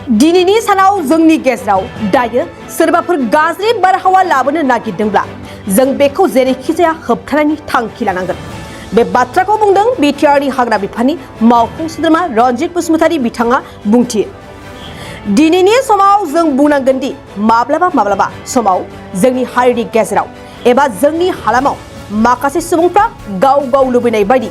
दिनैनि सानाव जोंनि गेजेराव दायो सोरबाफोर गाज्रि बारहावा लाबोनो नागिरदोंब्ला जों बेखौ जेरैखिजाया होबथानायनि थांखि लानांगोन। बे बाथ्राखौ बुंदों बिटिआरनि हाग्रा बिफाननि मावफुं सोद्रोमा रनजित बसुमतारी बिथाङा बुंथियो। दिनैनि समाव जों बुंनांगोन दि माब्लाबा समाव जोंनि हारिनि गेजेराव एबा जोंनि हालामाव माखासे सुबुंफ्रा गाव लुबैनाय बायदि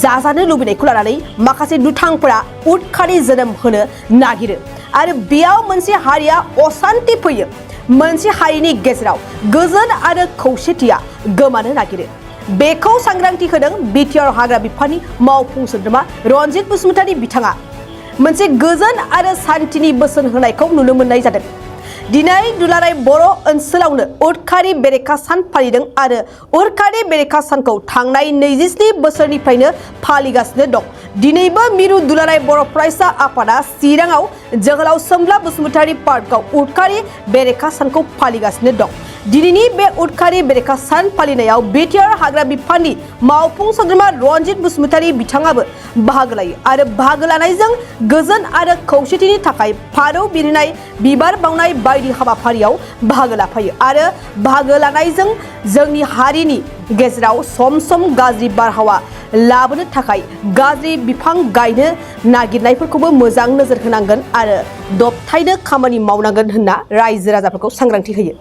जाजानो लुबैनायखौ लानानै माखासे दुथांफोरा उदखारि जोनोम होनो नागिरो आरो बेयाव मोनसे हारिया अशान्ति फैयो। मोनसे हारिनि गेजेराव गोजोन आरो खौसेथिया गोमानो नागिरो। बेखौ सांग्रांथि होदों बिटिआर हाग्रा बिफाननि मावफुं सोद्रोमा रनजित बसुमतारी बिथाङा। मोनसे गोजोन आरो सान्थिनि बोसोन होनायखौ नुनो मोननाय जादों। दिनै दुलाराय बर' ओनसोलावनो उदखारि बेरेखा सान फालिदों आरो उदखारि बेरेखा सानखौ थांनाय 27 बोसोरनिफ्रायनो फालिगासिनो दं। दिनैबो मिरु दुलाराय बर' फरायसा आफादा चिराङाव जोहोलाव सोमब्ला बसुमतारी पार्कआव उदखारि बेरेखा सानखौ फालिगासिनो दं। दिनैनि बे उदखारि बेरेखा सान फालिनायाव बिटिआर हाग्रा बिफाननि मावफुं सोद्रोमा रनजित बसुमतारी बिथाङाबो बाहागो लायो आरो बाहागो लानायजों गोजोन आरो खौसेथिनि थाखाय फारौ बिरहोनाय, बिबार बावनाय बायदि हाबाफारियाव बाहागो लाफायो आरो बाहागो लानायजों जोंनि हारिनि गेजेराव सम गाज्रि बारहावा लाबोनो थाखाय गाज्रि बिफां गायनो नागिरनायफोरखौबो मोजां नोजोर होनांगोन आरो दबथायनो खामानि मावनांगोन होनना रायजो राजाफोरखौ सांग्रांथि होयो।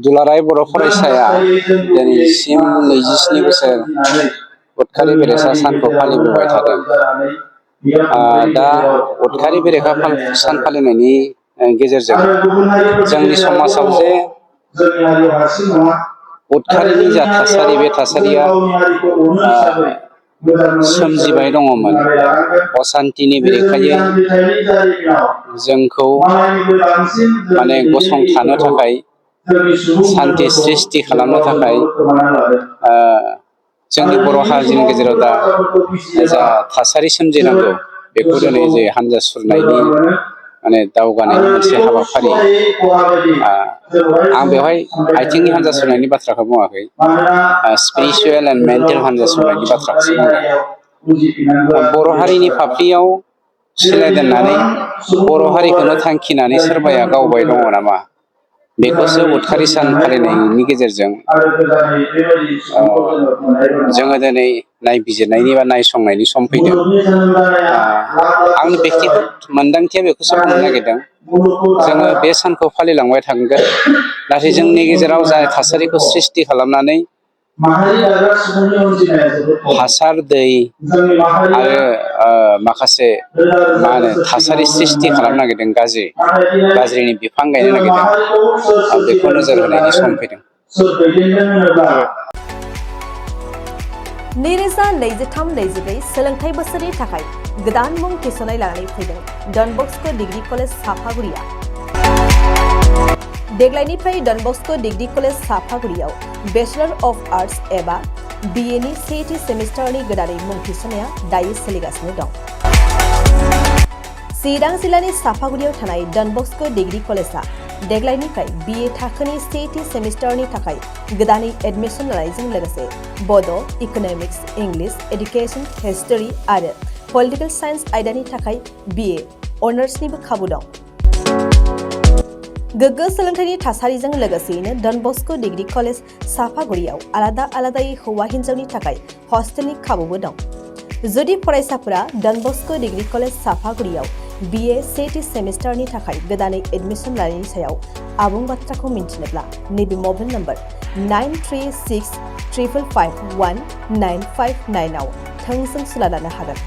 दुलाराय बर' फरायसाया दिनैसिम 27 बोसोर उदखारि बेरेखा सानखौ फालिबोबाय थादों। दा उदखारि बेरेखा सान फालिनायनि गेजेरजों जोंनि समाजाव जे उदखारिनि जा थासारि, बे थासारिया सोमजिबाय दङमोन। असान्तिनि बेरेखायै जोंखौ माने गसंथानो थाखाय, सान्ति सृष्टि खालामनो थाखाय जोंनि बर' हारिनि गेजेराव दा जा थासारि सोमजिनांगौ, बेखौ दिनै जे हान्जा सुरनायनि माने दावगानायनि मोनसे हाबाफारि, आं बेवहाय आथिंनि हान्जा सुरनायनि बाथ्राखौ बुङाखै, स्पिरिचुवेल एन्ड मेन्टेल हान्जा सुरनायनि बाथ्राखौसो बुंदों। बर' हारिनि फाफ्लियाव सिलाय दोननानै बर' हारिखौनो थांखिनानै सोरबाया गावबाय दङ नामा, बेखौसो उदखारि सान फालिनायनि गेजेरजों जोङो दिनै नायबिजिरनायनि बा नायसंनायनि सम फैदों। आंनि बेक्तिगत मोन्दांथिया बेखौसो बुंनो नागिरदों, जोङो बे सानखौ फालिलांबाय थागोन, नाथाय जोंनि गेजेराव जाय थासारिखौ सृष्टि खालामनानै हासार, दै आरो माखासे थासारि सृष्टि खालामनो नागिरदों, गाज्रिनि बिफां गायनो नागिरदों, बेखौ नोजोर होनायनि सम फैदों। 2023-24 सोलोंथाइ बोसोरनि थाखाय गोदान मुं थिसननाय लानानै फैदों डन बस्क' डिग्री कलेज साफागुरिया। देग्लायनिफ्राय डन बस्क' डिग्री कलेज साफागुरियाव बेचलर अफ आर्ट्स एबा BA नि सेथि सेमिस्टारनि गोदानै मुं थिसननाया दायो सोलिगासिनो दं। चिरां जिल्लानि साफागुरियाव थानाय डन बस्क' डिग्री कलेजआ देग्लायनिफ्राय BA थाखोनि सेथि सेमिस्टारनि थाखाय गोदानै एडमिसन लानायजों लोगोसे बड', इक'नमिक्स, इंलिश, एडुकेशन, हिस्टरी आरो पलिटिकल साइन्स आयदानि थाखाय BA अनार्सनिबो खाबु दं। गोग्गो सोलोंथाइनि थासारिजों लोगोसेयैनो डन बस्क' डिग्री कलेज साफागुरियाव आलादायै हौवा हिन्जावनि थाखाय हस्टेलनि खाबुबो दं। जुदि फरायसाफोरा डन बस्क' डिग्री कलेज साफागुरियाव BA सेथि सेमिस्टारनि थाखाय गोदानै एडमिसन लानायनि सायाव आबुं बाथ्राखौ मिन्थिनोब्ला नैबे मबाइल नम्बर 9365519559 आव थोंजों सुला लानो हागोन।